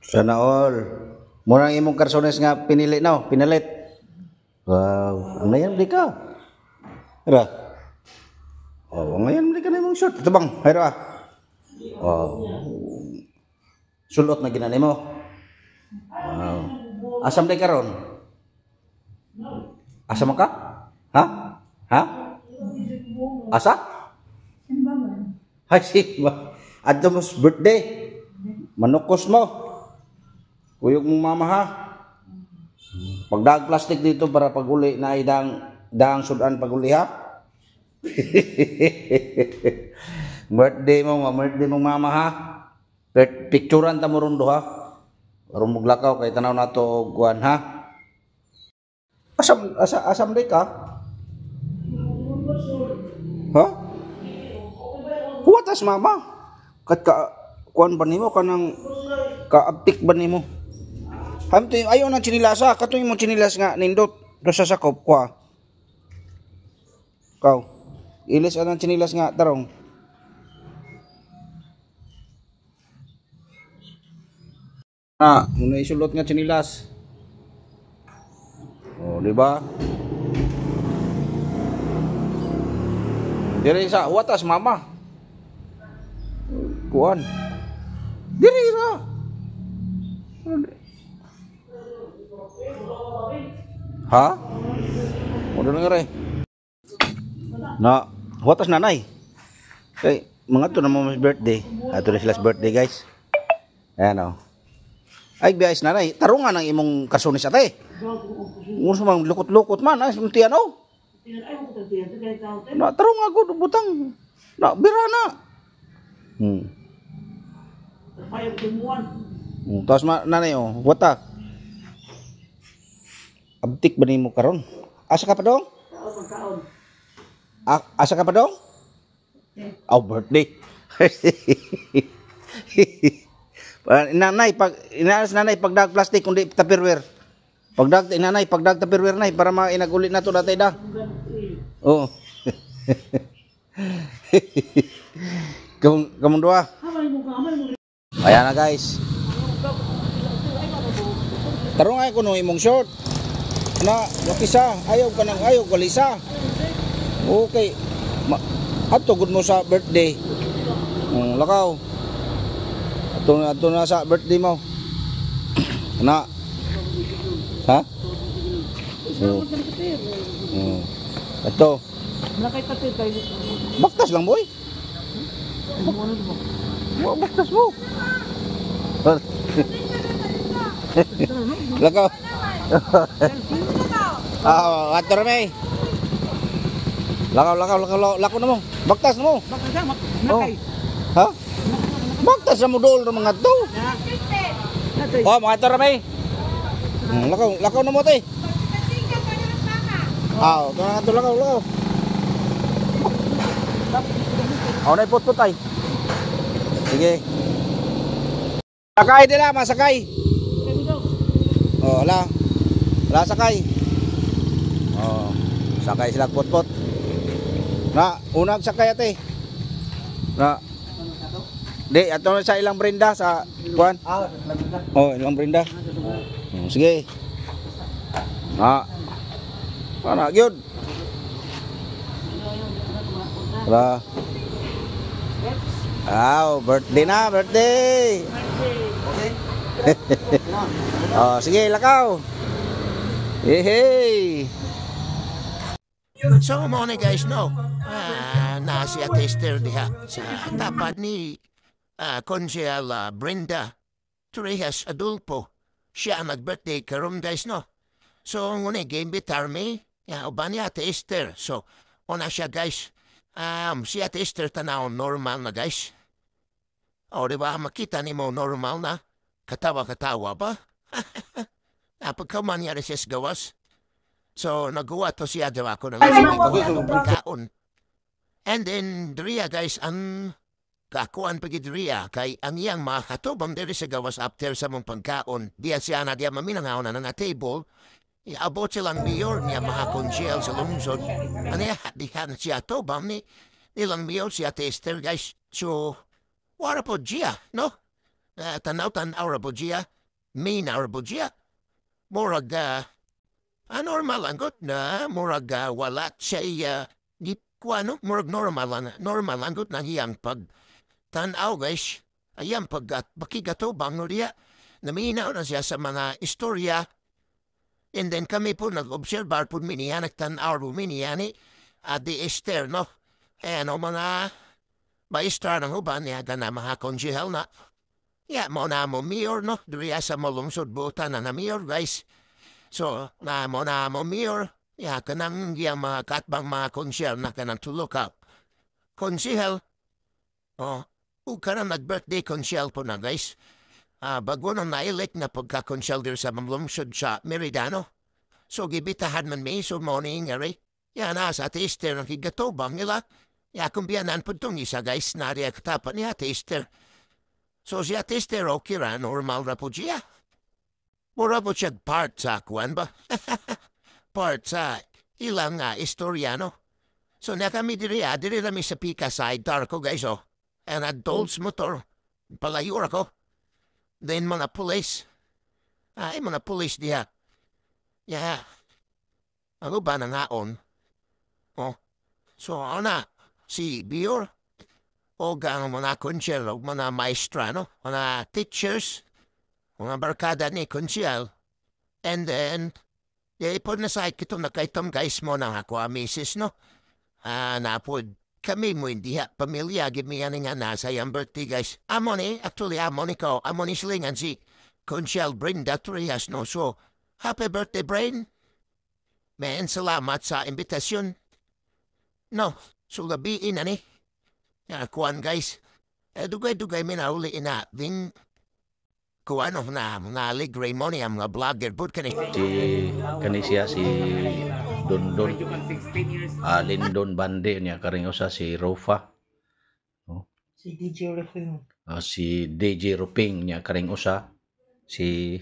Sana all. Murang imong karsones nga pinili no, pinalit. Wow, ang ngayon di ka. Ra. Oh, ang ngayon di ka na imong short. Ito bang, hayro ah. Oh. Sulot na ginani mo. Wow. Asam di karon? Asa man ka? Ha? Ha? Asa? Ay, si ba? Adto mo birthday. Manukos mo. Kuyog mong mama ha. Pagdag plastic dito para pag uli na idang daang sudan pag uli ha. Birthday mo, birthday mong mama ha. Picturean ta mo ron ha. Aron muglakaw kay tanaw nato og kuan ha. Asam asa asam day ka? Ha? Huwatas mama. Kat ka kuan ba nimo kanang kaaptik ba nimo? Hamto ayo nang tsinilasa, kato imong tsinilas nga nindot do sa sakop kwa. Kaw. Ilis anang tsinilas nga tarong. Na, muna isulot nga tsinilas. Oh, di ba? Diri sa huwatas mama. Kuan. Diri ra. Ha? Mo na nga na, huwatas nanay. Kay mga to na mo birthday. Ato na sila birthday, guys. Ayan oh. Ay guys, nanay, tarungan ang imong kasunis ate. Nguso man lukot-lukot man, ay tiyan oh. Na tarungan ko butang. Na bira na. Tapos nanay oh, wata. Abtik ba nimo karon? Asa ka pa dong? Asa ka pa dong? Oh, birthday. Nanay, pag inaas nanay pagdag plastic kundi tupperware. Pagdag nanay pagdag tupperware nay para mainaguli na to datay da. Oo. Kamong kamong duha. Ayan na guys. Tarong ay kuno imong short. Na, makisa, ayaw ka nang ayaw kalisa. Okay. Ato gud mo sa birthday. Lakaw. Ato na sa birthday mo. Na. Ha? Oh. Ato. Baktas lang boy. Baktas mo. Lakaw. Ah, ato rami. Lakaw, lakaw, lakaw, lakaw na mo. Baktas na mo. Oh. Ha? Baktas na mo dool ng mga to. Oh, mga ato rami. Lakaw, lakaw na mo te. Ah, ito na ito, lakaw, lakaw. Oh, na ipot-pot ay. Sige. Sakay nila, masakay. Oh, ala. Wala sakay. Oh, sakay sila pot-pot. Na, unang sakay ate. Na. Di, ato na sa ilang Brenda sa kuan. Oh, ilang Brenda. Oh, sige. Na. Ana gyud. Wala. Aw, birthday na, birthday. Oh, sige, lakaw. Hey, hey. So mo ni guys no, na si Ate Esther diha sa tapat ni Konsehal Brenda Torrejas Adulfo. Siya ang nag-birthday karon guys no. So nguni giimbitar mi ya uban ni Ate Esther. So una siya guys. Si Ate Esther tanaw normal na guys. O di ba makita nimo normal na? Katawa-katawa ba? Pagka mangyari siya sa gawas. So, nagawa to siya daw ako ng pagkaon. And then, diriya guys, ang kakuan pagi diriya kay ang iyang mga katubang diri sa gawas after sa mong pagkaon. Diya siya na diya maminangaw na na table. Iabot silang mayor niya mga konsyel sa lungsod. Ano ya, dihan siya tubang ni nilang mayor siya Ate Esther guys. So, wara po siya, no? Tanaw-tanaw ra po siya. Minaw po siya. Murag, normal ang gut na, murag wala siya, di kuano, murag normal ang gut na iyang pag tanaw, guys. Ayan pag at pakigatubang niya. Naminaw na siya sa mga istorya. And then kami po nag-obserbar po mi niya, nagtanaw po mi niya ni Ate Esther, no? Eh, ano, mga maestra ng uban niya, gana mga konsehal na. Ya, mo na mo mayor, no? Diri sa molungsod buta na na mayor, guys. So, na mo na mo mayor, ya, kanang yang mga katbang mga konsehal na kanang tulo ka konsehal. Oh, ug kanang nag-birthday konsehal po na, guys. Bago nang na-elect na pagka-konsehal diri sa lungsod sa Meridano. So, gibitahan man mi, so morning, ari. Ya, na sa Ate Esther ang kigatubang nila. Ya, kung biyanan po itong isa, guys, nariya katapat ni Ate Esther. So, si Ate Esther, okay ra, normal ra po siya. Mura po siya part sa kuan ba? Part sa ilang istorya, no? So, na kami diri rami sa pika side darko, guys, oh. And adults motor. Palayo ako. Then mga police. Ay, mga police diha. Yeah. Ano ba na ngaon? Oh. So, ana, si Bior, o ang mga konsehal, o mga maestra, no? Mga teachers, mga barkada ni konsehal. And then, di po na sa kito nakaitom, guys, mo na ako ang misis, no? Napod, kami mo hindi ha, pamilya, give me nga nasa yung birthday, guys. Amo ni, actually, amo ni ko, amo ni silingan si Konsehal Brenda Trias, no? So, happy birthday, Brain. Man, salamat sa imbitasyon. No, so labiin na ni. Ya, kuan, guys. Eh, dugay-dugay mi na uli ina. Din, kuan no, na, mga aligre mo ni ang mga vlogger. But kani. Si kani siya si Dondon. Medyo mag 16 years. Lindon Bande niya karing usa si Rofa. Si DJ Rufin. Si DJ Ruping niya karing usa si